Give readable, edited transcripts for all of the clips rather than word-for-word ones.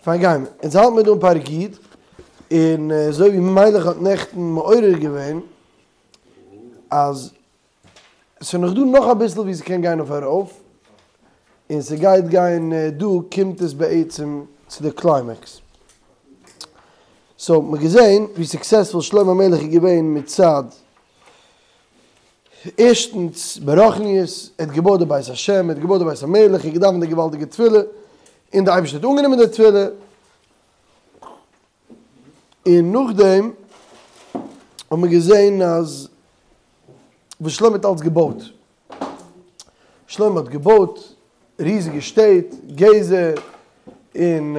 פיין גיימער. אונז האלט מיר דא אין פרק י', און אזוי ווי מיילעך האט נעכטן מעורר געווען אז ס'איז נאך דא נאך אביסל ווי ס'קען גיין אויף ארויף, און ס'גייט גיין דא קומט עס בעצם צו די קליימעקס. סאו מ'האט געזען ווי סוקסעספול שלמה המלך איז געווען מצד ערשטנס, ברוחניות, ער האט געבויט די בית השם, ער האט געבויט די בית המלך, ער האט געדאווענט די געוואלדיגע תפילה, און די אייבערשטער האט אנגענומען די תפילה, און נאכדעם האט מען געזען אז וואס שלמה האט אלץ געבויט, שלמה האט געבויט ריזיגע שטעט, גזר און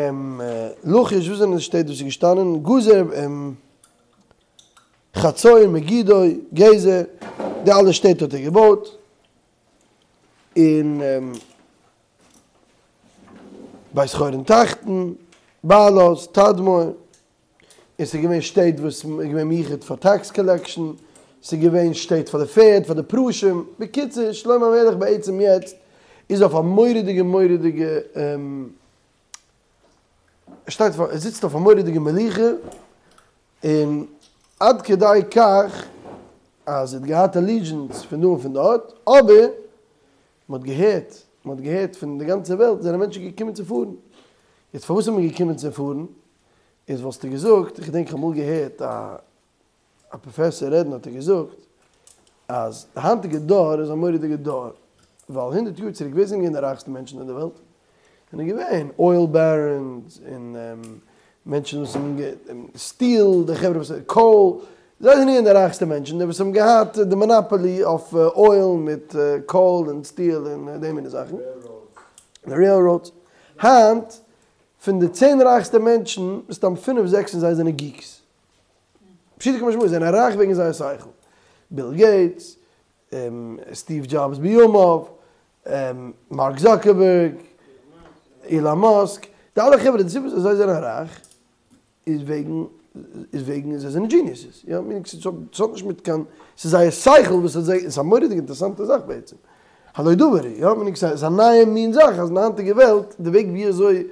לכיש, וואס זענען די שטעט וואס איז געשטאנען, גזר, חצור, מגידו, גזר, די אלע שטעט האט ער געבויט, און בית חורון תחתון, בעלת, תדמור, און ס'איז געווען שטעט וואס איז געווען מיוחד פאר טעקס קאלעקשאן, ס'איז געווען שטעט פאר די פערד, פאר די פרשים, בקיצור, שלמה המלך בעצם יעצט איז אויף א מורא'דיגע מורא'דיגע, ער שטייט ער זיצט אויף א מורא'דיגע מלוכה, און עד כדי כך אז ער האט געהאט אלידזשענס פון דא און פון דארט, אבער מען האט געהערט, מען האט געהערט פון די גאנצע וועלט זענען מענטשן געקומען צו פארן. יעצט פארוואס איז מען געקומען צו פארן? איז וואלסטו געזאגט, איך געדענק איך האב אמאל געהערט א א פראפעסאר רעדן האט ער געזאגט אז די היינטיגע דור איז א מורא'דיגע דור, ווייל הונדערט יאר צוריק ווער זענען געווען די רייכסטע מענטשן אין די וועלט? זענען געווען אויל בעראנס און מענטשן וואס האבן סטיל, די חברה וואס קאול, זיי זענען געווען די רייכסטע מענטשן, די וואס האבן געהאט די מאנאפאלי אויף אויל מיט קאול און סטיל און די מיני זאכן, די רעילראודס. היינט פון די צען רייכסטע מענטשן, מסתם פינף זעקס פון זיי זענען גיקס. פשוטו כמשמעו, זיי זענען רייך וועגן זייער שכל. ביל געיטס, סטיוו דזשאבס בימיו, מארק זאקערבערג, אילאן מאסק, די אלע חברה, די סיבה וואס זיי זענען רייך איז וועגן איז וועגן זיי זענען דזשיניעסעס, יא, מיינינג ס'האט נישט מיט קיין, ס'איז זייער שכל וואס האט זיי, ס'איז א מורא'דיגע אינטערעסאנטע זאך בעצם, הלא דבר הוא, יא, מיינינג ס'איז א נייע מין זאך אז אין די היינטיגע וועלט די וועג ווי אזוי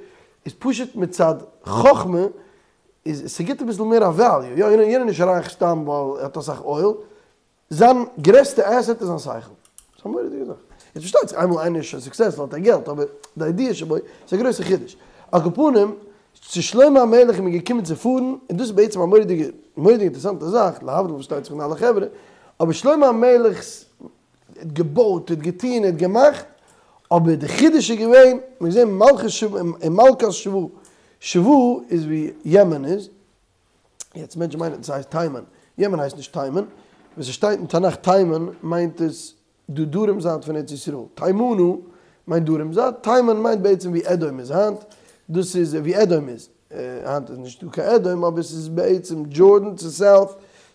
איז פשוט מצד חכמה איז ס'גיבט אביסל מער א וועליו, יא, יענער איז נישט רייך סתם ווייל ער האט אסאך אויל, זיין גרעסטע עסעט איז זיין שכל. ס'איז א מורא'דיגע זאך. יעצט פארשטייט זיך איינמאל איינער איז שוין סוקסעספול האט ער געלט, אבער די איידיע שבו איז א גרויסע חידוש. על כל פנים, צו שלמה המלך איז מען געקומען צו פארן, און דאס איז בעצם א מורא'דיגע מורא'דיגע אינטערעסאנטע זאך, להבדיל פארשטייט זיך פון אלע חברה, אבער שלמה המלך'ס האט געבויט, האט געטון, האט געמאכט, אבער די חידוש איז געווען, מ'האט געזען מלכות שבא און מלכת שבא, שבא איז ווי יעמען איז, יעצט מענטשן מיינען ס'הייסט תימן, יעמען הייסט נישט תימן, ווען ס'שטייט אין תנך תימן מיינט עס די דרום זייט פון ארץ ישראל, תימנא מיינט דרום זייט, תימן מיינט בעצם ווי אדום איז היינט, דאס איז ווי אדום איז, היינט איז נישטא קיין אדום אבער ס'איז בעצם דזשארדן צו סאוט,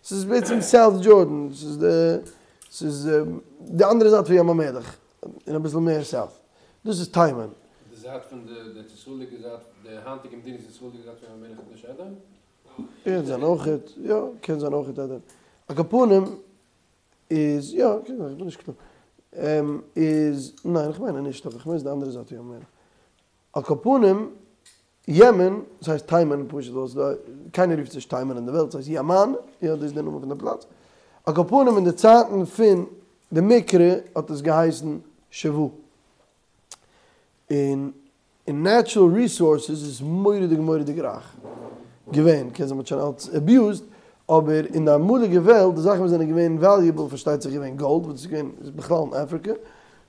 ס'איז בעצם סאוט דזשארדן, ס'איז די ס'איז די אנדערע זייט פון ים המלח, און אביסל מער סאוט, דאס איז תימן. די זייט פון די די ארץ ישראל'דיגע זייט, די היינטיגע מדינת ישראל'דיגע זייט פון ים המלח איז נישט אדום? קען זיין אויכעט, יא, קען זיין אויכעט אדום. על כל פנים איז, יא, קען זיין, איך בין נישט קלאר. איז, ניין איך מיין אז נישט, אבער איך מיין ס'איז די אנדערע זייט פון ים המלח. על כל פנים, יעמען, דאס הייסט תימן פשוט ווייל ס'איז דא, קיינער רופט עס נישט תימן אין די וועלט, ס'הייסט יאמאן, יא דאס איז די נאמען פון די פלאץ. על כל פנים אין די צייטן פון די מקרא האט עס געהייסן שבא. און אין נעטשרעל ריסארסעס איז עס מורא'דיג מורא'דיג רייך געווען, קען זיין מ'האט שוין אלץ אביוזד, אבער אין די אמאליגע וועלט די זאכן וואס זענען געווען וועליובעל פארשטייט זיך געווען גאלד וואס איז געווען בכלל אין אפריקע,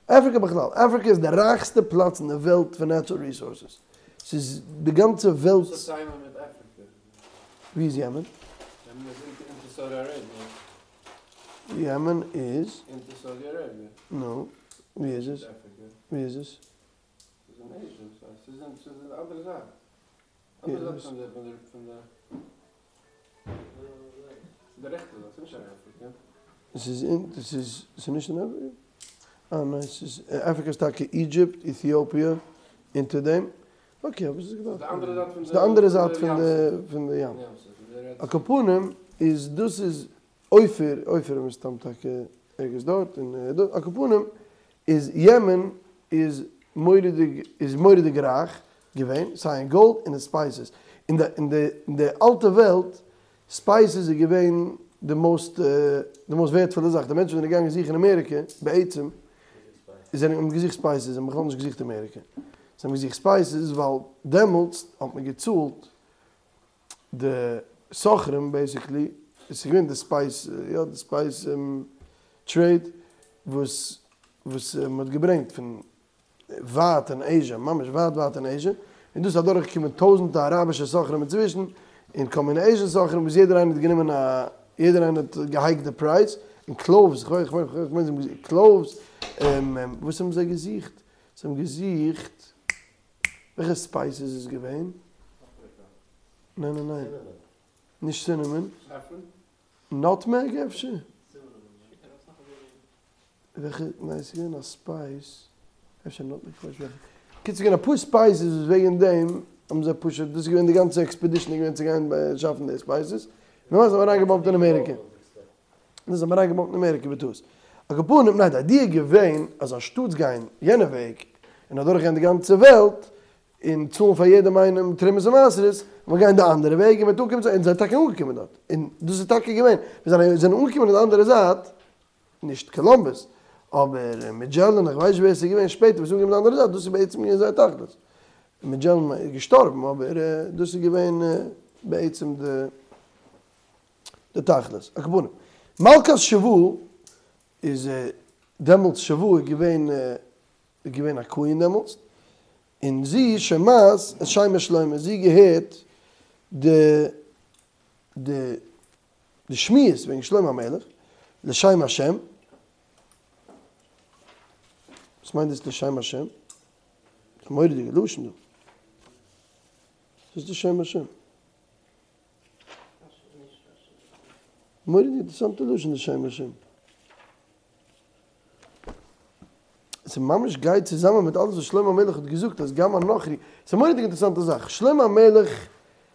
אפריקע בכלל, אפריקע איז די רייכסטע פלאץ אין די וועלט פון נעטשרעל ריסארסעס, ס'איז די גאנצע וועלט. וואס האט תימן מיט אפריקע? ווי איז יעמען? יעמען איז אונטער סאודי אראביע. יעמען איז? אונטער סאודי אראביע. נו, ווי איז עס? ווי איז עס? ס'איז אין עיזשע, ס'איז אין ס'איז אין די אנדערע זייט. אנדערע זייט פון די פון די פון די ס'איז די רעכטע זייט, ס'איז נישט אין אפריקע. ס'איז אין ס'איז ס'איז נישט אין אפריקע? אה ניין ס'איז אפריקע איז טאקע אידזשיפט, איטיאפיע, אונטער דעם. אקעי אבער ס'איז די אנדערע זייט פון ס'איז די אנדערע זייט פון די פון די ים. על כל פנים איז דאס איז אופיר, אופיר איז מסתם טאקע ערגעץ דארט, און דארט, על כל פנים איז יעמען איז מורא'דיג איז מורא'דיג רייך. געווען, סיי אין גאלד און אין ספייסעס. אין די אין די אין די אלטע וועלט, ספייסעס איז געווען די מאוסט די מאוסט ווערדפולע זאך. די מענטשן זענען געגאנגען זוכן אמעריקע, בעצם, זענען האבן געזוכט ספייסעס, זיי האבן בכלל נישט געזוכט אמעריקע. זיי האבן געזוכט ספייסעס ווייל דעמאלטס האט מען געצאלט די סוחרים בעיסיקלי, עס איז געווען די ספייס, יא די ספייס טרעיד וואס וואס מען האט געברענגט פון ווייט אין עיזשע, ממש ווייט ווייט אין עיזשע, און דאס איז אדורך געקומען טויזענטע אראבישע סוחרים אינצווישן, און כל מיני עיזשען סוחרים וואס יעדער איינער האט גענומען א, יעדער איינער האט געהייקט די פרייז, און קלאווס, כ'מיין כ'מיין כ'מיין זיי האבן געזוכט קלאווס, וואס האבן זיי געזוכט? זיי האבן געזוכט, וועלכע ספייסעס איז געווען? ניין ניין ניין, נישט סינעמאן. נאטמעג אפשר? וועלכע? ניין ס'איז געווען א ספייס, אפשר נאטמעג כ'ווייס נישט וועלכע. קיצור ס'איז געווען אפאר ספייסעס וואס וועגן דעם האבן זיי פשוט, דאס איז געווען די גאנצע עקספעדישן איז געווען צו גיין שאפן די ספייסעס, נו זיי האבן אריינגעבאמפט אין אמעריקע. נו זיי האבן אריינגעבאמפט אין אמעריקע בטעות. על כל פנים, ניין די איידיע איז געווען אז אנשטאטס גיין יענע וועג און אדורכגיין די גאנצע וועלט, און צאלן פאר יעדעם איינעם תרומות ומעשרות, מ'וועט גיין די אנדערע וועג און מ'וועט אנקומען צו, און זיי זענען טאקע אנגעקומען דארט, און דאס איז טאקע געווען, ווען זיי זענען אנגעקומען אין די אנדערע זייט, נישט קאלאמבוס, אבער מעדזשעלען, איך ווייס נישט ווער עס איז געווען שפעטער וואס איז אנגעקומען די אנדערע זייט, דאס איז בעצם געווען זייער תכלית. מעדזשעלען איז געשטארבן, אבער דאס איז געווען בעצם די די תכלית. על כל פנים, מלכת שבא איז דעמאלטס שבא איז געווען איז געווען א קווין דעמאלטס, און זי שומעת את שמע שלמה, זי געהערט די די די שמועות וועגן שלמה המלך, לשם השם, וואס מיינט דאס לשם השם? א מורא'דיגע לשון דא, וואס איז לשם השם? מורא'דיג אינטערעסאנטע לשון לשם השם. עס ממש גייט צוזאמען מיט אלעס וואס שלמה המלך האט געזאגט אז גם הנכרי, ס'איז א מורא'דיג אינטערעסאנטע זאך, שלמה המלך,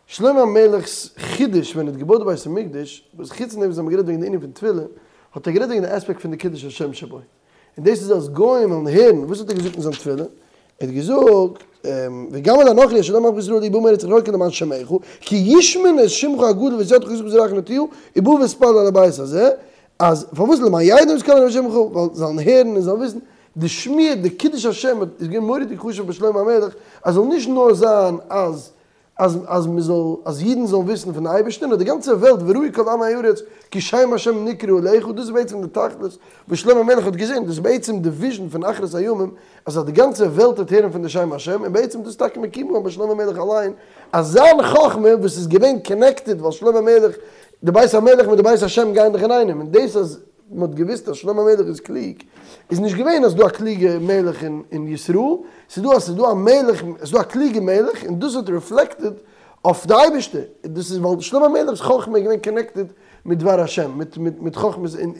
שלמה המלך'ס חידוש ווען ער האט געבויט די בית המקדש, וואס חוץ פון דעם וואס האבן גערעדט וועגן די ענין פון תפילה, האט ער גערעדט וועגן די אספעקט פון די קידוש השם שבו, און דאס איז אז גוים וועלן הערן, וואס האט ער געזאגט אין זיין תפילה? ער האט געזאגט, וגם אל הנכרי אשר לא מעמך ישראל ובא מארץ רחוקה למען שמך, כי ישמעון את שמך הגדול ואת ידך החזקה ובזרועך הנטויה, ובאו והתפללו אל הבית הזה, אז פארוואס למען ידעו ומתכללים את שמך, ווייל זיי זאלן הערן און זאלן וויסן, די שמיעה, די קידוש השם איז געווען מורא'דיג חשוב ביי שלמה המלך, אז זאל נישט נאר זיין אז אז אז מען זאל אז אידן זאלן וויסן פון די אייבערשטער, נאר די גאנצע וועלט וראו כל עמי הארץ כי שם השם נקרא עליך, דאס איז בעצם די תכלית וואס שלמה המלך האט געזען, דאס איז בעצם די וויזשן פון אחרית הימים, אז אז די גאנצע וועלט וועט הערן פון די שם השם, און בעצם דאס איז טאקע מקוים געווארן ביי שלמה המלך אליין, אז זיין חכמה וואס איז געווען קאנעקטעד ווייל שלמה המלך די בית המלך מיט די בית השם גייען דאך אינאיינעם, און דאס אז מען האט געוואוסט אז שלמה המלך איז קלוג, איז נישט געווען אז ס'דא א קלוגע מלך אין ישראל, ס'איז דא אז ס'איז דא א מלך, ס'איז דא א קלוגע מלך, און דאס האט רעפלעקטעד אויף די אייבערשטער, דאס איז ווייל שלמה המלך'ס חכמה איז געווען קאנעקטעד מיט דבר השם, מיט מיט מיט חכמת, און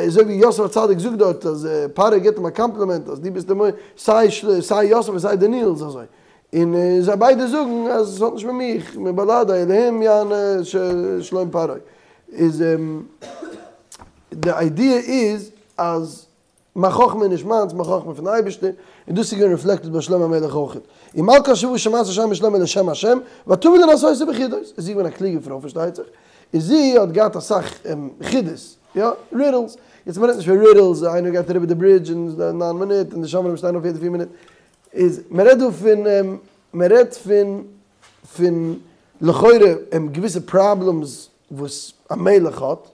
אזוי ווי יוסף הצדיק זאגט דארט אז פרעה גיבט אים א קאמפלימענט אז דו ביסט די סיי סיי יוסף און סיי דניאל איז אזוי. און זיי ביידע זאגן אז עס האט נישט מיט מיך, מבלעדי אלהים יענה שלום פרעה. איז די איידיע איז אז מיין חכמה איז נישט מיינס, מיין חכמה איז פון די אייבערשטער, און דאס איז געווען רעפלעקטעד ביי שלמה המלך אויך. ומלכת שבא שומעת את שמע שלמה לשם השם, ותבא לנסותו בחידות. איז זי געווען א קלוגע פרוי פארשטייט זיך, און זי האט געהאט אסאך חידות, יא, רידלס. יעצט מען רעדט נישט פון רידלס, איינער גייט אריבער די ברידזש אין ניין מינוט און די שומרים שטייען אויף יעדע פיר מינוט. איז מען רעדט דא פון מען רעדט פון פון לכאורה געוויסע פראבלעמס וואס א מלך האט,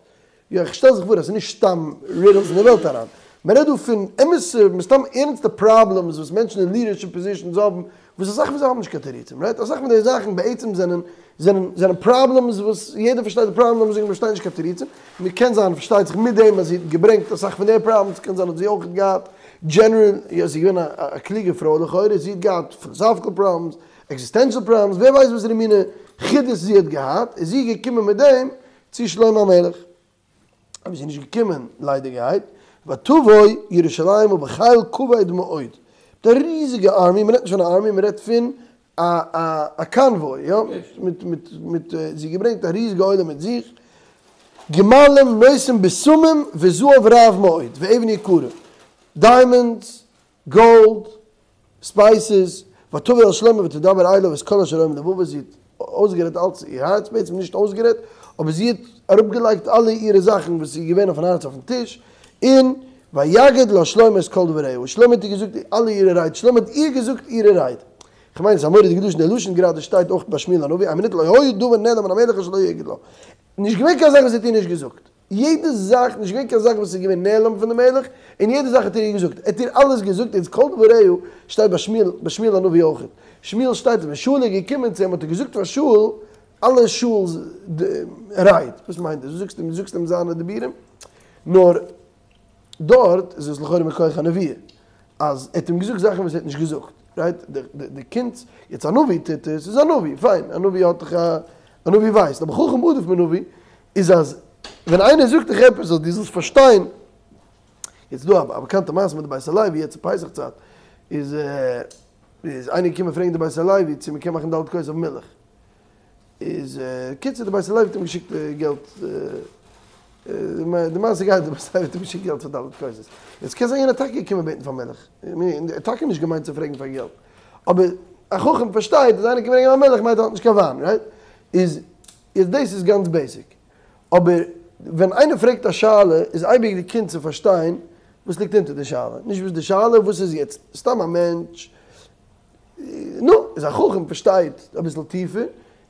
יא איך שטעל זיך פאר אז ס'איז נישט סתם רידלס אין די וועלט אריין, מען רעדט דא פון אמת'ע מסתם ערנסטע פראבלעמס וואס מענטשן אין לידערשיפ פאזישאנס האבן, וואס אסאך פון זיי האבן נישט קיין תירוצים, רייט? אסאך פון די זאכן בעצם זענען זענען זענען פראבלעמס וואס יעדער פארשטייט די פראבלעם, זאגן מ'פארשטייט נישט קיין תירוצים, מ'קען זיין פארשטייט זיך מיט דעם אז זי האט געברענגט אסאך פון די פראבלעמס קען זיין האט זי אויך געהאט דזשענערעל, יא זי איז געווען א קלוגע פרוי לכאורה, זי האט געהאט פילאזאפיקעל פראבלעמס, עקזיסטענשעל פראבלעמס, ווער ווייסט וואסערע מינע חידות זי האט געהאט, איז זי געקומען מיט דעם צו שלמה המלך. אבער זי איז נישט געקומען ליידיגערהייט, ותבוא ירושלימה בחיל כבד מאוד, מיט א ריזיגע ארמי, מען רעדט נישט פון א ארמי, מען רעדט פון א א א קאנוואוי, יא, מיט מיט מיט זי האט געברענגט א ריזיגע עולם מיט זיך, גמלים נושאים בשמים וזהב רב מאוד, ואבן יקרה, דיימאנדס, גאלד, ספייסעס, ותבא אל שלמה ותדבר אליו את כל אשר היה בלבבה, זי האט אויסגערעדט אלץ איר הארץ, בעצם נישט אויסגערעדט, אבער זי האט אראפגעלייגט אלע אירע זאכן וואס איז געווען אויפן הארץ אויפן טיש, און ויגד לה שלמה את כל דבריה, און שלמה האט איר געזאגט אלע אירע רייד, שלמה האט איר געזאגט אירע רייד. כ'מיין עס איז א מורא'דיגע לשון, דער לשון גראדע שטייט אויך ביי שמואל הנביא, איין מינוט לא היה דבר נעלם מן המלך אשר לא הגיד לה, נישט געווען קיין זאך וואס ער האט איר נישט געזאגט. יעדע זאך, נישט געווען קיין זאך וואס איז געווען נעלם פון די מלך, און יעדע זאך האט ער איר געזאגט, ער האט איר אלעס געזאגט, איז כל דבריה שטייט ביי שמואל, ביי שמואל הנביא אויך, שמואל שטייט ווען שאול איז געקומען צו אים האט ער געזאגט פאר שאול אלע שאול'ס רייד, וואס מיינט דאס, דו זאגסט אים, דו זאגסט אים זיינע דיבורים, נאר דארט איז עס לכאורה מכח הנבואה, אז ער האט אים געזאגט זאכן וואס ער האט נישט געזאגט, רייט? די קונץ, יעצט א נביא טוט עס, איז א נביא, פיין, א נביא האט דאך א, א נביא ווייסט, אבער חכם עדיף מנביא איז אז ווען איינער זאגט דיך עפעס אז דו זאלסט פארשטיין, יעצט דא א באקאנטע מעשה מיט די בית הלוי, יעצט פסח צייט, איז איז איינער געקומען פרעגן די בית הלוי צו מען קען מאכן ד' כוסות אויף מילך, איז קיצור די בית הלוי האט אים געשיקט געלט, די מעשה גייט די בית הלוי האט אים געשיקט געלט פאר ד' כוסות, יעצט קען זיין יענער האט טאקע געקומען בעטן פאר מילך, ער האט טאקע נישט געמיינט צו פרעגן פאר געלט, אבער א חכם פארשטייט אז איינער קומט ברענגען א מילך מיינט ער האט נישט קיין וויין, רייט? איז איז דאס איז גאנץ basic, אבער ווען איינער פרעגט א שאלה איז אייביג די קונץ צו פארשטיין וואס ליגט אונטער די שאלה, נישט וואס די שאלה, וואס איז יעצט סתם א מענטש נו, איז א חכם פארשטייט אביסל טיפער,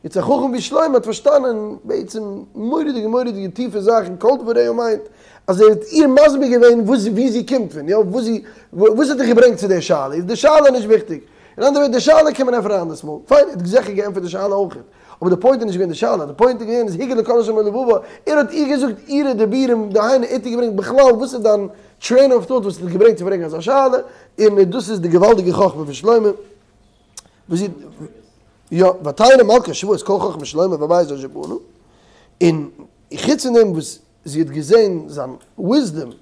יעצט א חכם ווי שלמה האט פארשטאנען בעצם מורא'דיגע מורא'דיגע טיפע זאכן, כל דבריה מיינט אז ער האט איר מסביר געווען וואס ווי זי קומט פון, יא, וואס זי, וואס האט דיך געברענגט צו די שאלה, איז די שאלה נישט וויכטיג, אין אנדערע ווערטער די שאלה קען מען ענטפערן א אנדערס מאל, פיין, ער האט זיכער געענטפערט די שאלה אויכעט, אבער די point איז נישט געווען די שאלה, די point איז געווען איז הגיד לה כל אשר בלבבה, ער האט איר געזאגט אירע דיבורים, דהיינו ער האט איר געברענגט בכלל וואס איז דיין train of thought וואס האט דיך געברענגט צו פרעגן אזא שאלה, און דאס איז די געוואלדיגע חכמה פון שלמה, וואס זי, יא, ותרא מלכת שבא את כל חכמת שלמה והבית אשר בנה, און חוץ פון דעם וואס זי האט געזען זיין wisdom,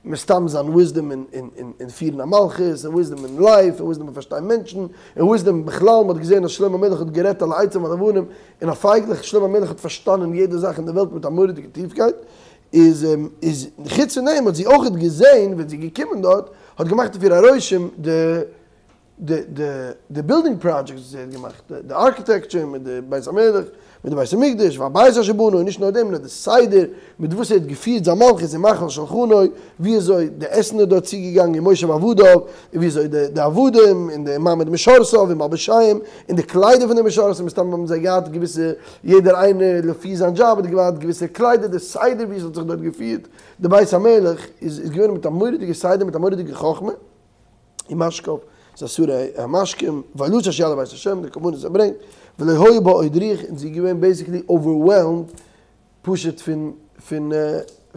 מסתם זיין wisdom אין פירן א מלכות, און wisdom אין life, און wisdom אין פארשטיין מענטשן, און wisdom בכלל, מען האט געזען אז שלמה המלך האט גערעדט על העצים ועל האבנים, און אויף פייגלעך, שלמה המלך האט פארשטאנען יעדע זאך אין די וועלט מיט א מורא'דיגע טיפקייט, איז איז חוץ פון דעם האט זי אויכעט געזען ווען זי איז געקומען דארט, האט געמאכט אויף איר א רושם די די די די building projects וואס ער האט געמאכט, די architecture מיט די בית המלך, מיט די בית המקדש, והבית אשר בנה, און נישט נאר דעם נאר די סדר מיט וואס ער האט געפירט זיין מלכות און מאכל שלחנו, ווי אזוי די עסן איז דארט צוגעגאנגען און מושב עבדיו, און ווי אזוי די די עבדים און די מעמד משרתיו און מלבושיהם, און די קליידער פון די משרתים, מסתם האבן זיי געהאט געוויסע, יעדער איינער לפי זיין דזשאב האט געהאט געוויסע קליידער, די סדר ווי עס האט זיך דארט געפירט די בית המלך איז איז געווען מיט א מורא'דיגע סדר מיט א מורא'דיגע חכמה. ומשקיו, ס'איז אסור המשקים, ועולותו אשר יעלה בית השם, די קרבנות ער ברענגט, ולא היה בה עוד רוח, און זי איז געווען basically overwhelmed פשוט פון פון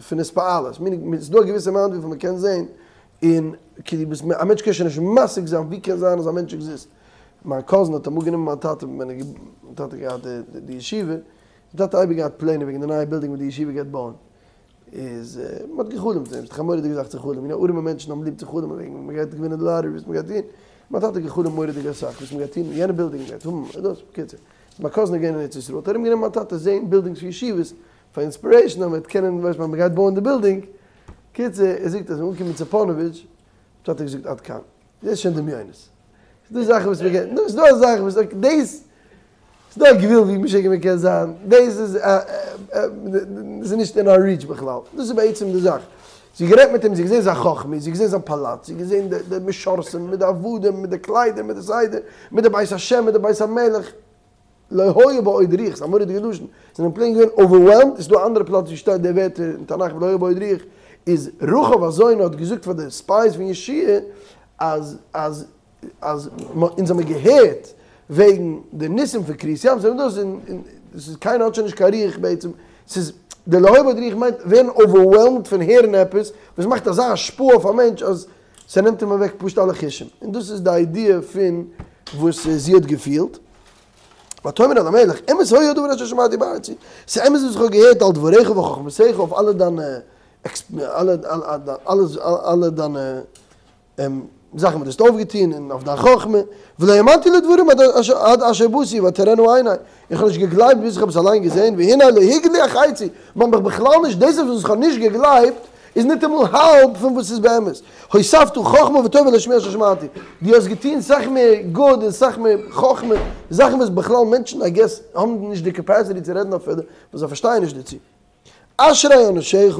פון התפעלות, meaning ס'איז דא א געוויסע amount וויפיל מ'קען זען, און כאילו וואס א מענטש קען שוין נישט משיג זיין ווי קען זיין אז א מענטש exist. מיין cousin האט אמאל גענומען מיין טאטע ווען מיין טאטע האט געהאט די ישיבה, מיין טאטע האט אייביג געהאט פלענער וועגן די נייע בילדינג וואס די ישיבה גייט בויען, איז מען האט גע'חלומ'ט פון דעם, ס'איז דאך א מורא'דיגע זאך צו חלומ'ן, יא ארימע מענטשן האבן ליב צו חלומ'ן וועגן מען גייט געווינען די לאטערי וואס מען גייט טון, מיין טאטע האט גע'חלומ'ט מורא'דיג אסאך וואס מען גייט טון אין יענע בילדינג, מען גייט האבן דאס, בקיצור, איז מיין cousin געווען אין ארץ ישראל, האט ארום גענומען מיין טאטע זעהן בילדינגס פון ישיבות, פאר inspiration אז מען וועט קענען, ווייסט מען גייט בויען די בילדינג, קיצור, ער זאגט אז מ'איז אנגעקומען צו פאנאוויטש, האט טאטע געזאגט עד כאן, דאס איז שוין דמיונות, ס'איז דא זאכן וואס מען קען, נו, ס'איז דא אזאך וואס, דאס ס'איז דא א גבול ווי משוגע מען קען זיין, דאס איז א ס'איז נישט אין our reach בכלל, דאס איז בעצם די זאך. זי האט גערעדט מיט אים, זי האט געזען זיין חכמה, זי האט געזען זיין פאלאץ, זי האט געזען די משרתים מיט די עבדים, מיט די קליידער, מיט די סדר, מיט די בית השם, מיט די בית המלך, לא היה בה עוד רוח, ס'איז א מורא'דיגע לשון, זיי זענען plain געווען overwhelmed, עס איז דא א אנדערע פלאץ ווי שטייט די ווערטער אין תנך ולא היה בה עוד רוח, איז רחב הזונה האט געזאגט פאר די spies פון יהושע אז אז אז אונז האמיר געהערט וועגן די ניסים פון קריעת ים סוף און דאס און דאס איז קיינער האט שוין נישט קיין רוח בעצם, ס'איז די לא היה בה עוד רוח מיינט ווערן overwhelmed פון הערן עפעס וואס מאכט אזא השפעה אויף א מענטש אז ס'נעמט אים אוועק פשוט אלע חושים, און דאס איז די idea פון וואס זי האט געפילט. ותאמר אל המלך, אמת היה הדבר אשר שמעתי בארצי, ס'איז אמת וואס איך האב געהערט על דבריך וחכמתך אויף אלע דיינע אלע דיינע זאכן וואס דו האסט אויפגעטון און אויף דיין חכמה, ולא האמנתי לדברים עד אשר באתי ותראנה עיני, איך האב נישט געגלייבט ביז איך האב עס אליין געזען, והנה לא הגיד לי החצי, מען האט מיך בכלל נישט, דאס איז וואס איך האב נישט געגלייבט, איז ניטאמאל האלב פון וואס ס'איז באמת. הוספת חכמה וטובה אל השמועה אשר שמעתי. דו האסט געטון סאך מער גוד און סאך מער חכמה, זאכן וואס בכלל מענטשן איי געס האבן נישט די קעפעסיטי צו רעדן אפילו, וואס זיי פארשטייען נישט דערצו. אשרי אנשיך,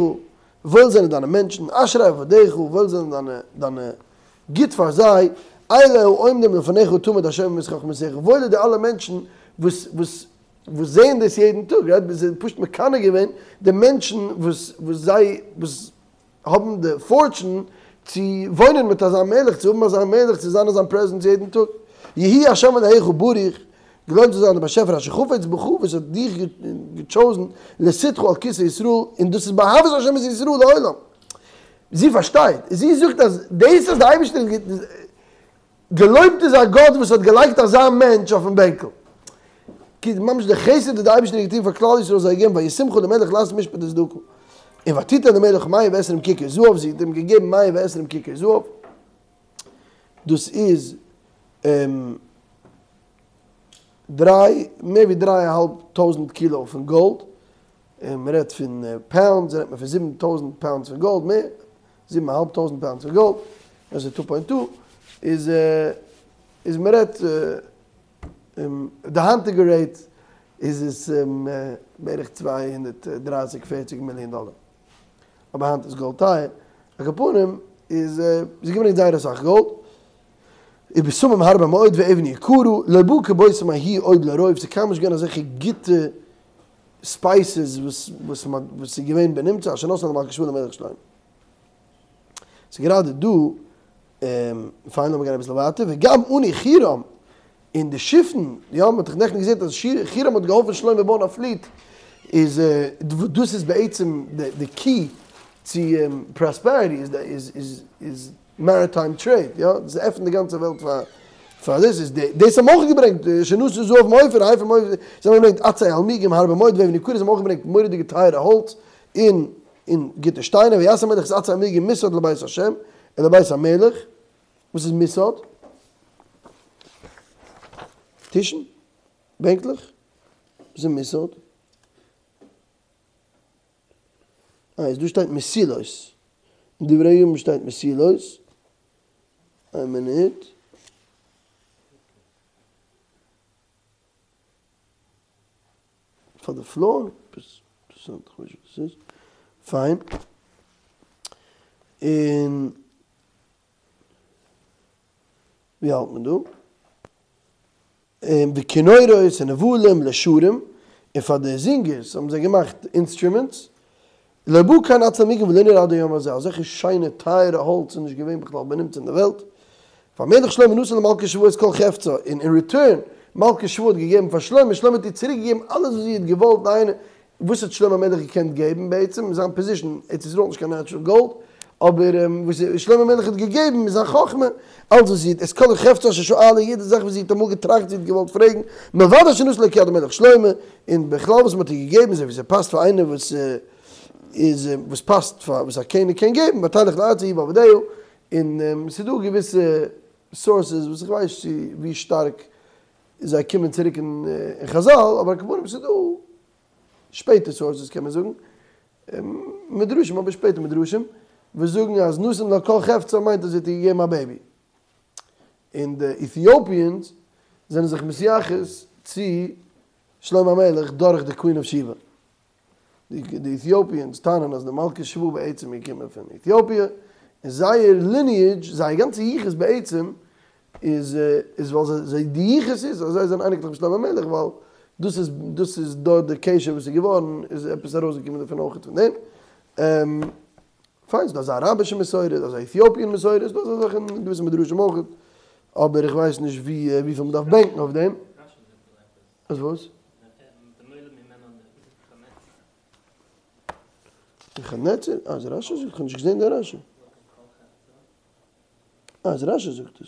וואויל זענען דיינע מענטשן, אשרי עבדיך, וואויל זענען דיינע דיינע גוט פאר זיי, אלה העומדים לפניך תמיד השומעים את חכמתך, וואויל איז די אלע מענטשן וואס וואס וואס זעען דאס יעדן טאג, רייט? זיי זענען פשוט מקנא געווען די מענטשן וואס וואס זיי וואס האבן די פארטשען צו וואוינען מיט אזא מלך, צו האבן אזא מלך, צו זיין אין זיין פרעזענס יעדן טאג. יהי ה' אלהיך ברוך, געלויבט זאל זיין דער באשעפער אשר חפץ בך וואס האט דיך געטשאוזן לסיתך על כסא ישראל, און דאס איז באהבת ה' את ישראל לעולם. זי פארשטייט, זי זאגט אז דאס אז די אייבערשטער האט געלויבט איז א גאט וואס האט געלייגט אזא מענטש אויפן בענקל. כאילו ממש די חסד וואס די אייבערשטער האט געטון פאר כלל ישראל זיי געגעבן וישימך למלך לעשות משפט וצדקה. און ותתן למלך מאה ועשרים ככר זהב, זי האט אים געגעבן מאה ועשרים ככר זהב. דאס איז דריי, מער ווי דריי א האלב טויזנט קילא פון גאלד. און מען רעדט פון פאונדס רעדט מען פון זיבן טויזנט פאונדס פון גאלד מער, זיבן א האלב טויזנט פאונדס פון גאלד, דאס איז טו פוינט טו, איז איז מען רעדט די היינטיגע רעיט איז עס בערך צוויי הונדערט דרייסיג פערציג מיליאן דאלער, אבער היינט איז גאלד טייער, על כל פנים איז זי געברענגט זייער אסאך גאלד, ובשמים הרבה מאוד ואבן יקרה, לא בא כבושם ההוא עוד לרוב, ס'איז קיינמאל נישט געווען אזעלכע גוטע ספייסעס וואס וואס מ'האט וואס איז געווען בנמצא אשר נתן למלכה שבא למלך שלמה. ס'איז גראדע דא, פיין לאמיר גיין אביסל ווייטער, וגם אוני חירם, און די שיפן, יא מ'האט דאך נעכטן געזען אז חירם האט געהאלפן שלמה בויען א פליט, איז דאס איז בעצם די קי צו פראספעריטי איז איז איז מעריטיים טרעיד, יא, דאס עפנט די גאנצע וועלט פאר פאר דאס איז די דאס האבן אויך געברענגט אשר נתן זהב מאופיר הייפער מאופיר, זיי האבן געברענגט עצי אלמוגים הרבה מאוד ואבן יקרה, זיי האבן אויך געברענגט מורא'דיגע טייערע האלץ און און גוטע שטיינער, ויעש המלך את עצי האלמוגים מסעד לבית השם ולבית המלך, וואס איז מסעד? טישן? בענקלעך? וואס איז מסעד? אה, איז דא שטייט מסילות. אין דברי הימים שטייט מסילות. איין מינוט. פאר די פלאר? אינטערעסאנט, איך ווייס נישט וואס עס איז. פיין. און ווי האלט מען דא? און וכינורות ונבלים לשרים, און פאר די זינגערס האבן זיי געמאכט אינסטרומענטס, לא בא כן עצי אלמוגים ולא נראה עד היום הזה, אזעלכע שיינע טייערע האלץ איז נישט געווען בכלל בנמצא אין די וועלט. והמלך שלמה נתן למלכה שבא את כל חפצה, און אין ריטורן, מלכה שבא האט געגעבן פאר שלמה, שלמה האט איר צוריק געגעבן אלעס וואס זי האט געוואלט, דהיינו, וואס האט שלמה המלך געקענט געבן בעצם אין זיין פאזישן, ארץ ישראל האט נישט קיין נעטשרעל גאלד, אבער וואס שלמה המלך האט געגעבן איז זיין חכמה, אלץ וואס זי האט, את כל חפצה אשר שאלה, יעדע זאך וואס זי האט אמאל געטראכט זי האט געוואלט פרעגן, מלבד אשר נתן לה כיד המלך שלמה, און בכלל וואס מען האט איר געגעבן אזוי ווי ס'פאסט פאר איינער וואס איז וואס פאסט פאר וואס א קעניג קען געבן, ותלך לארצה היא ועבדיה, און ס'איז דא געוויסע סאורסעס וואס איך ווייס נישט צו ווי שטארק זיי קומען צוריק אין חזל, אבער על כל פנים ס'איז דא שפעטע סאורסעס קען מען זאגן, מדרשים אבער שפעטע מדרשים, וואס זאגן אז נתן לה כל חפצה מיינט אז זי האט איר געגעבן א בעיבי. און די איתיאפיענס זענען זיך מתייחס צו שלמה המלך דורך די קווין אוו שיבא. די איתיאפיענס טענה'ן אז די מלכת שבא בעצם איז געקומען פון איתיאפיע, און זייער ליניעדזש, זייער גאנצע יחוס בעצם, איז איז ווייל זיי די יחוס איז אז זיי זענען אייניקלעך פון שלמה המלך ווייל דאס איז דאס איז דארט די קשר וואס איז געווארן איז עפעס ארויסגעקומען דערפון אויך פון דעם. פיין ס'דא אזא אראבישע מסורה, אזא איתיאפיען מסורה, ס'דא אזא זאך אין געוויסע מדרשים אויך, אבער איך ווייס נישט ווי וויפיל מ'דארף בענקן אויף דעם. אז וואס? נבוכדנצר? אה, אז רשי זאגט, כ'האב נישט געזען די רשי. אה, אז רשי זאגט עס.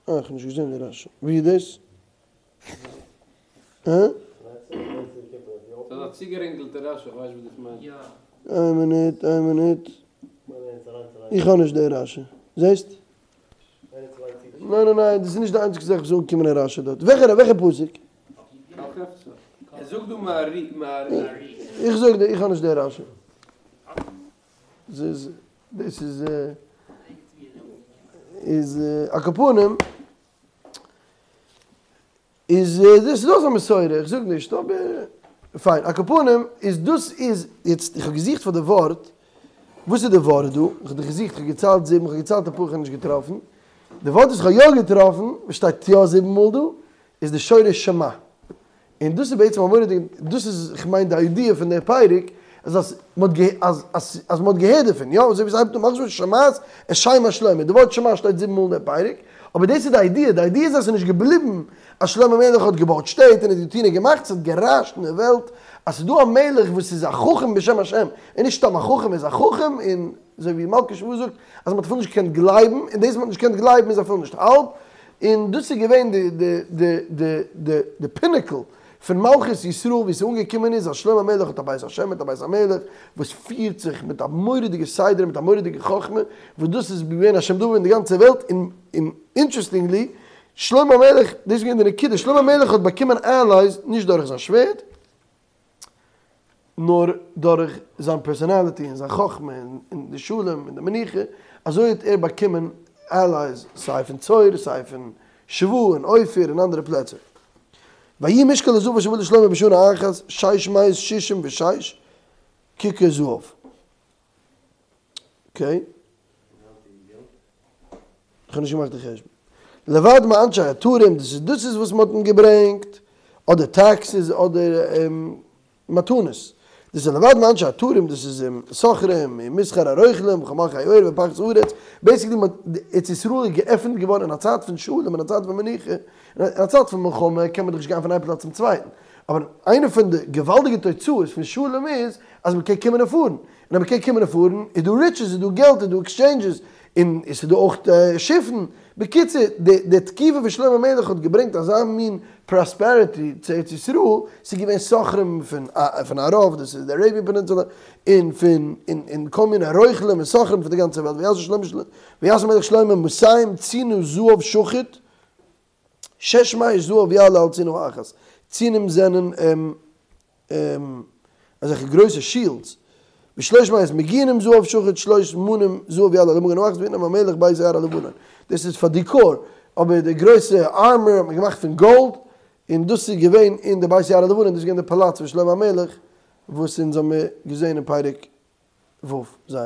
אה, כ'האב נישט געזען די רשי. ווי איז דאס? אה? ס'איז א צוגערינגלטע רשי, כ'ווייס נישט וואס דאס מיינט. איין מינוט, איין מינוט. איך האב נישט די רשי. זעסט? ניין ניין ניין, דאס איז נישט די איינציגסטע זאך וואס איז אנגעקומען אין רשי דארט. וועלכע וועלכע פסוק? ער זאגט דא מהרי. איך זאג דיר, איך האב נישט די רשי. דאס איז איז על כל פנים איז דאס איז דא אזא מסורה, איך זאג נישט אבער פיין, על כל פנים איז דאס איז יעצט איך האב געזוכט פאר די ווארט, וואס איז די ווארט דא? איך האב דאך געזוכט, איך האב געציילט זיבן, איך האב געציילט אפאר איך האב נישט געטראפן, די ווארט וואס איך האב יא געטראפן, וואס שטייט יא זיבן מאל דא, איז די שורש שמע. און דאס איז בעצם א מורא'דיגע, דאס איז איך מיין די איידיע פון די פרק, אז אז מ'האט גע אז אז אז מ'האט געהערט דערפון, יא, אזוי ווי ס'הייבט אן מלכות שבא שומעת את שם שלמה, די ווארט שמע שטייט זיבן מאל אין די פרק, אבער דאס איז די איידיע, די איידיע איז אז ס'איז נישט געבליבן אז שלמה המלך האט געבויט שטעט און האט געטון און געמאכט, ס'האט גערעש'ט אין די וועלט אז ס'איז דא א מלך וואס איז א חכם בשם השם, און נישט סתם א חכם, ער איז א חכם און אזוי ווי מלכה שבא זאגט אז מ'האט אפילו נישט געקענט גלייבן, און דאס מ'האט נישט געקענט גלייבן איז אפילו נישט האלב, און דאס איז געווען די די די די די די פינעקל פון מלכות ישראל ווי ס'איז אנגעקומען איז אז שלמה המלך האט א בית השם מיט א בית המלך וואס פירט זיך מיט א מורא'דיגע סדר מיט א מורא'דיגע חכמה וואס דאס איז געווען א שם דבר אין די גאנצע וועלט און און אינטערעסטינגלי שלמה המלך דאס איז געווען די נקודה שלמה המלך האט באקומען עלייס נישט דורך זיין שווערד נאר דורך זיין פערסאנאליטי און זיין חכמה און די שלום און די מנוחה, אזוי האט ער באקומען עלייס סיי פון צור סיי פון שבא און אופיר און אנדערע פלעצער. ויהי משקל הזהב אשר בא לשלמה בשנה אחת שש מאות ששים ושש ככר זהב. אקעי. איך האב נישט געמאכט די חשבון. לבד מאנשי התרים, דאס איז דאס איז וואס מען האט אים געברענגט, אדער טעקסעס אדער מתנות. דאס איז לבד מאנשי התרים, דאס איז סוחרים און מסחר הרוכלים וכל מלכי העיר ופרחי הארץ. בעיסיקלי מען האט, ארץ ישראל איז געעפנט געווארן אין א צייט פון שלום, אין א צייט פון מנוחה, אין א צייט פון מלחמה קען מען דאך נישט גיין פון איין פלאץ צום צווייטן. אבער איינע פון די געוואלדיגע תוצאות פון שלום איז אז מען קען קומען און פארן. און אז מען קען קומען און פארן, איז דא ריטשעס, איז דא געלט, איז דא עקסטשעינדזשעס, און עס איז דא אויך שיפן. בקיצור, די די תקופה פון שלמה המלך האט געברענגט אזא מין פראספעריטי צו ארץ ישראל, ס'איז געווען סוחרים פון פון ערב, דאס איז די אראביען פענינסולע, און פון און און כל מיני רוכלים און סוחרים פון די גאנצע וועלט, ויעש שלמה ויעש המלך שלמה מאתים ציני זהב שחוט, שש מאות זהב יעלה על צינה אחת, צינים זענען אזעלכע גרויסע שילדס, ושלוש מאות מגינים זהב שחוט שלש מנים זהב יעלה על המגן האחת וינעם המלך בית יער הלבנון, דאס איז פאר דעקאר, אבער די גרויסע ארמאר האט מען געמאכט פון גאלד, און דאס איז געווען אין די בית יער הלבנון, דאס איז געווען די פאלאץ פון שלמה המלך וואס אונז האמיר געזען אין פרק ו ז.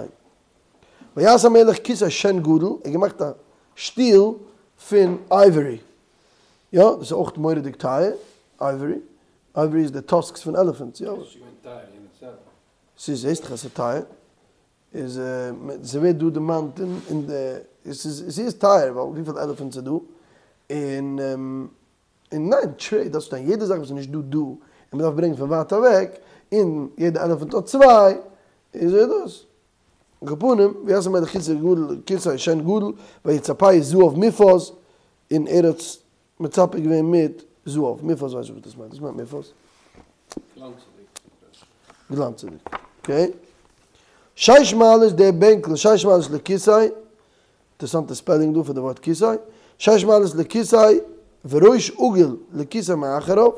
ויעש המלך כסא שן גדול, ער האט געמאכט א שטיל פון אייווערי, יא, דאס איז אויך מורא'דיג טייער, אייווערי, אייווערי איז די טאסקס פון עלעפענטס, יא. ס'איז נישט געווען טייער יענע צייט. ס'איז, זעסט דאך אז ס'איז טייער, איז ס'ווערט דא דערמאנט אין די, ס'איז ס'איז טייער ווייל וויפיל עלעפענטס איז דא, און און ניין, טרעיד דארף שטיין יעדע זאך וואס איז נישט דא דא, און מ'דארף ברענגען פון ווייט אוועק, און יעדע עלעפענט האט צוויי, איז אזוי דאס. על כל פנים, ויעש המלך כסא גדול, כסא שן גדול, ויצפהו זהב מופז, און ער האט מצפה געווען מיט זהב, מופז ווייס איך וואס דאס מיינט, וואס מיינט מופז? גלאנצעדיג. גלאנצעדיג, אקעי. שש מעלות דער בענקל, שש מעלות לכסא, אינטערעסאנטע ספעלינג דא פאר די ווארט כסא, שש מעלות לכסא וראש עגול לכסא מאחריו,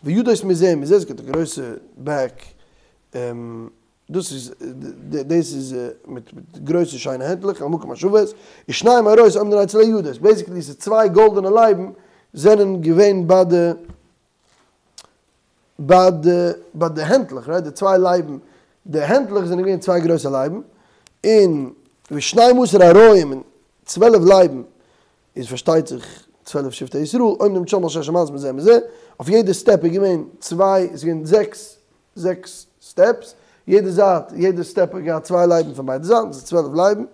וידות מזה ומזה, עס גיבט א גרויסע בעק, דאס איז דאס איז מיט גרויסע שיינע הענטלעך על מקום השוות, ושנים אריות עומדין אצל הידות, בעיסיקלי ס'איז צוויי גאלדענע לייבן זענען געווען ביי די ביי די ביי די הענטלעך רייט די צוויי לייבן די הענטלעך זענען געווען צוויי גרויסע לייבן און ושנים עשר אריים און צוועלף לייבן איז פארשטייט זיך צוועלף שבטי ישראל עומדים שם על שש המעלות מזה ומזה אויף יעדע סטעפ איז געווען צוויי איז געווען זעקס זעקס סטעפס יעדע זייט יעדע סטעפ האט געהאט צוויי לייבן פון ביידע זייטן ס'איז צוועלף לייבן.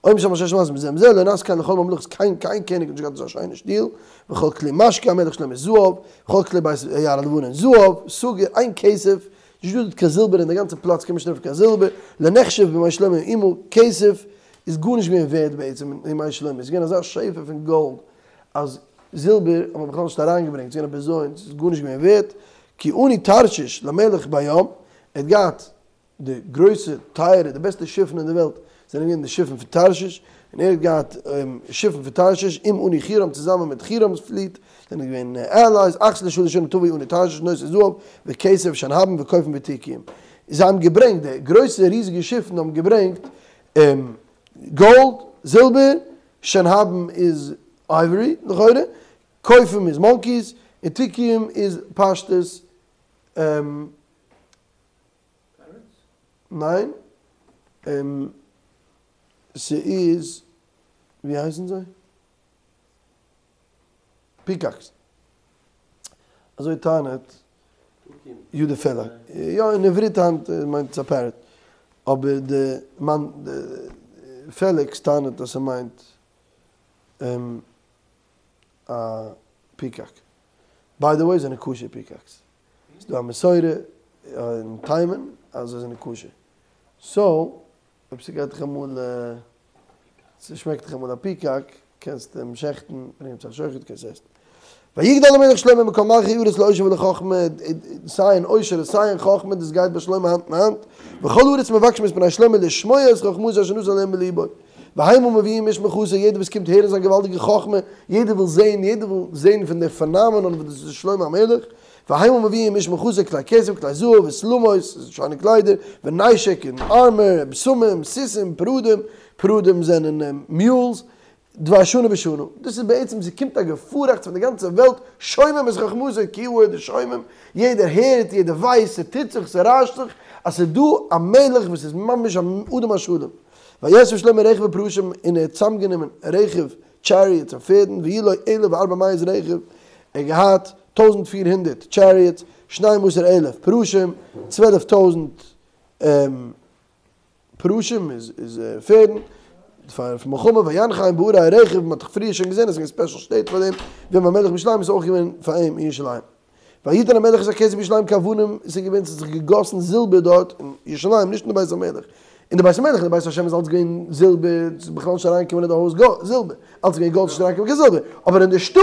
עומדים שם על שש המעלות מזה ומזה, לא נעשה כן לכל ממלכות קיין קיין קעניג האט נישט געהאט אזא שיינע שטיל, וכל כלי משקה המלך שלמה זהב, וכל כלי בית יער הלבנון זהב, סגור, אין כסף, נישט דא דארט קיין זילבער אין די גאנצע פלאץ קען מען נישט טרעפן קיין זילבער, לא נחשב בימי שלמה מאומה, כסף איז גארנישט געווען ווערד בעצם אין ימי שלמה, עס איז געווען אזא שפע פון גאלד אז זילבער האט מען בכלל נישט אריינגעברענגט, עס איז געווען א בזיון, עס איז גארנישט געווען ווערד, כי אני תרשיש למלך בים, ער האט געהאט די גרויסע טייערע די בעסטע שיפן אין די וועלט זענען געווען די שיפן פון תרשיש, און ער האט געהאט שיפן פון תרשיש עם אני חירם צוזאמען מיט חירם'ס פליט זענען געווען עלייס, אחת לשלש שנים תבוא אני תרשיש נושאי זהב וכסף שנהבים וקופים ותוכיים. זיי האבן געברענגט, די גרויסע ריזיגע שיפן האבן געברענגט גאלד, זילבער, שנהבים איז אייווארי לכאורה, קופים איז מאנקיס, און תוכיים איז פשטות ניין, ס'איז ווי הייסן זיי? פיקאקס. אזוי טענה'ט יודא פעלער. יא אין עברית היינט מיינט עס א פעראט. אבער די מאן די פעליקס טענה'ט אז ס'מיינט א פיקאק. ביי די וועי זענען כשר פיקאקס. ס'דא א מסורה אין תימן אז זיי זענען כשר. סאו אויב ס'גייט דיך אמאל, ס'שמעקט דיך אמאל א פיקאק, קענסטו אים שעכטן, ברענג אים צו א שוחט, קענסט עסן. ויגדל המלך שלמה מכל מלכי הארץ לעושר ולחכמה, סיי אין עושר און סיי אין חכמה, דאס גייט ביי שלמה האנט אין האנט, וכל הארץ מבקשים את פני שלמה לשמוע את חכמתו אשר נתן אלקים בלבו. והמה מביאים איש מנחתו, יעדער וואס קומט הערן זיין געוואלדיגע חכמה, יעדער וויל זען, יעדער וויל זען פון די פענאמענאן וואס דאס איז שלמה המלך, והמה מביאים איש מנחתו כלי כסף כלי זהב ושלמות, שיינע קליידער, ונשק און ארמער, בשמים, סוסים, פרדים, פרדים זענען מיולס, דבר שנה בשנה. דאס איז בעצם ס'קומט א געפארעכטס פון די גאנצע וועלט, שומעים את חכמתו, קיווארד איז שומעים, יעדער הערט, יעדער ווייסט, ס'טוט זיך, ס'רעש'ט זיך, אז ס'איז דא א מלך וואס איזממש א אדם השלם. ויאסף שלמה רכב ופרשים, און ער האט צוזאמגענומען רכב, טשעריעטס און פערדן, ויהיו לו אלף וארבע מאות רכב, ער האט געהאט טויזנט פיר הונדערט טשעריעטס, שנים עשר אלף פרשים, 12,000 פרשים איז איז פערדן, פאר מלחמה, וינחם בערי הרכב, מען האט דאך פריער שוין געזען אז עס איז געווען ספעשל שטעט פאר דעם, ועם המלך בירושלים איז אויך געווען פאר אים אין ירושלים. ויתן המלך את הכסף בירושלים כאבנים, עס איז געווען עס האט זיך געגאסן זילבער דארט אין ירושלים, נישט אין די בית המלך, אין די בית המלך, אין די בית השם איז אלץ געווען זילבער, עס איז בכלל נישט אריינגעקומען אין די הויז זילבער, אלץ איז געווען גאלד, נישט אריינגעקומען קיין זילבער, אבער אין די שטאט,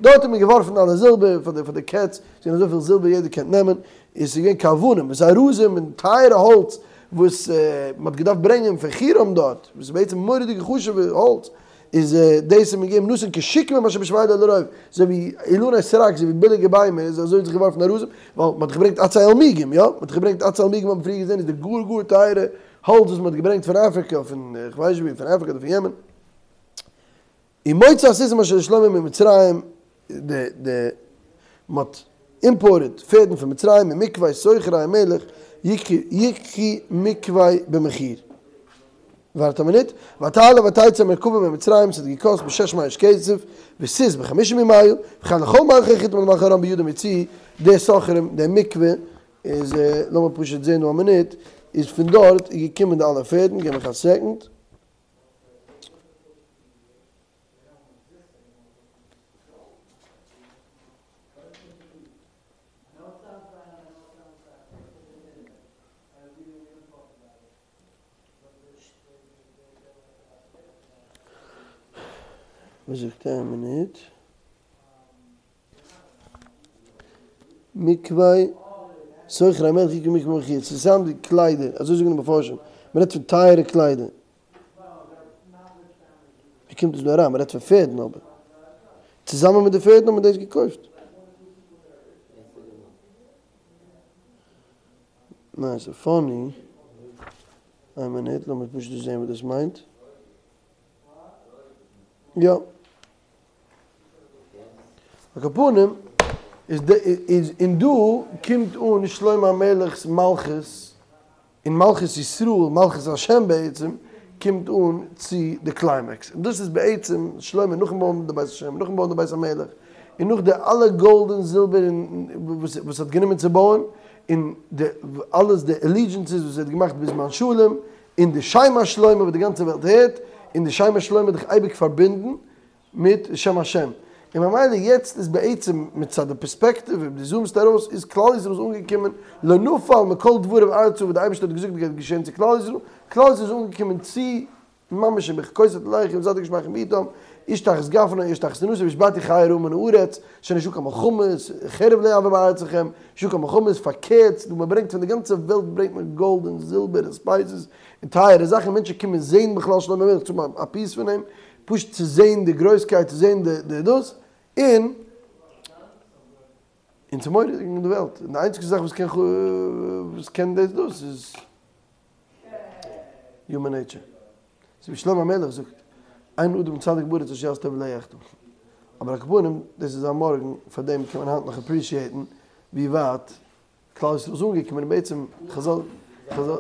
דארט האט מען געווארפן אלע זילבער פאר די פאר די קעץ, ס'איז געווען אזויפיל זילבער יעדער קען נעמען, און ס'איז געווען כאבנים, ואת ארזים און טייערע האלץ וואס מען האט געדארפט ברענגען פון חירם דארט, וואס איז בעצם מורא'דיגע חשוב'ע האלץ, איז דאס האט מען געגעבן נתן כשקמים אשר בשפלה לרוב, אזוי ווי אילני סרק, אזוי ווי ביליגע ביימער, איז אזוי האט זיך געווארפן ארזים, ווייל מען האט געברענגט עצי אלמוגים, יא? מען האט געברענגט עצי אלמוגים האט מען פריער געזען איז די גאר גאר טייערע האלץ וואס מען האט געברענגט פון אפריקע, פון כ'ווייס נישט ווי, פון אפריקע אדער פון יעמען. ומוצא הסוסים אשר לשלמה ממצרים, די די מען האט אימפארטעד פערדן פון מצרים ומקוה סוחרי המלך יקחו מקוה במחיר. ווארט א מינוט, ותעלה ותצא המרכבה ממצרים, ס'האט געקאסט בשש מאות כסף, וסוס בחמישים ומאה, וכן לכל מלכי החתים ולמלכי ארם בידם יוציאו, די סוחרים, די מקוה, איז לאמיר פשוט זעהן דא א מינוט, איז פון דארט איז געקומען די אלע פערדן, געב מיך א סעקנד. וואס זאגט ער? א מינוט. מקוה סוחרי המלך יקחו מקוה במחיר, ס'איז סתם די קליידער, אזוי זאגן די מפרשים, מ'רעדט פון טייערע קליידער. ווי קומט עס דא אריין? מ'רעדט פון פערדן אבער. צוזאמען מיט די פערדן האט מען דאס געקויפט. ניין ס'איז פאני. איין מינוט לאמיר פשוט זעהן וואס דאס מיינט. יא. על כל פנים איז די איז און דא קומט אן שלמה המלך'ס מלכות און מלכות ישראל, מלכות השם בעצם, קומט אן צו די קליימעקס. און דאס איז בעצם שלמה נאכן בויען די בית השם, נאכן בויען די בית המלך, און נאך די אלע גאלד און זילבער און וואס עס האט גענומען צו בויען, און די אלעס די אלידזשענסעס וואס ער האט געמאכט בזמן שלום, און די שם השלמה וואס די גאנצע וועלט הערט, און די שם השלמה איז דאך אייביג פארבינדן מיט שם השם, און ממילא יעצט איז בעצם מצד די פערספעקטיוו אויב דו זומסט ארויס איז כלל ישראל איז אנגעקומען לא נפל מכל דבריו ארצה וואס די אייבערשטער האט געזאגט גייט געשען צו כלל ישראל, כלל ישראל איז אנגעקומען צו ממש אם בחוקותי תלכו ונתתי גשמיכם בעתם, איש תחת גפנו איש תחת תאנתו והשבתי חיה רעה מן הארץ, שוין נישטא קיין מלחמות, חרב לא יעבור בארצכם, נישטא קיין מלחמות, פארקערט, דא מען ברענגט פון די גאנצע וועלט ברענגט מען גאלד און זילבער און ספייסעס און טייערע זאכן, מענטשן קומען זען בכלל שלמה המלך צו האבן א פיס פון אים, פשוט צו זען די גרויסקייט, צו זען די דאס, און. און ס'איז מורא'דיג אין די וועלט, און די איינציגסטע זאך וואס קען וואס קען דאס דאס איז יומען נעיטשער. אזוי ווי שלמה המלך זאגט, אין אדם צדיק בארץ אשר יעשה טוב ולא יחטא. אבער על כל פנים, דאס איז א מארגן, פאר דעם קען מען היינט נאך אפרישיעטן ווי ווייט כלל ישראל איז אנגעקומען און בעצם חזל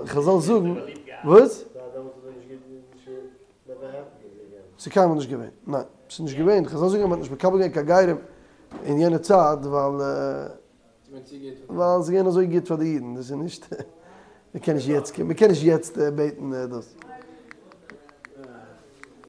חזל זאגן, וואס? ס'איז קיינמאל נישט געווען, ניין, ס'איז נישט געווען, חזל זאגן אז מ'האט נישט מקבל געווען קיין גרים אין יענע צייט ווייל ווייל ס'איז געווען אזוי גוט פאר די אידן, דאס איז נישט, מ'קען נישט יעצט, מ'קען נישט יעצט בעטן דאס.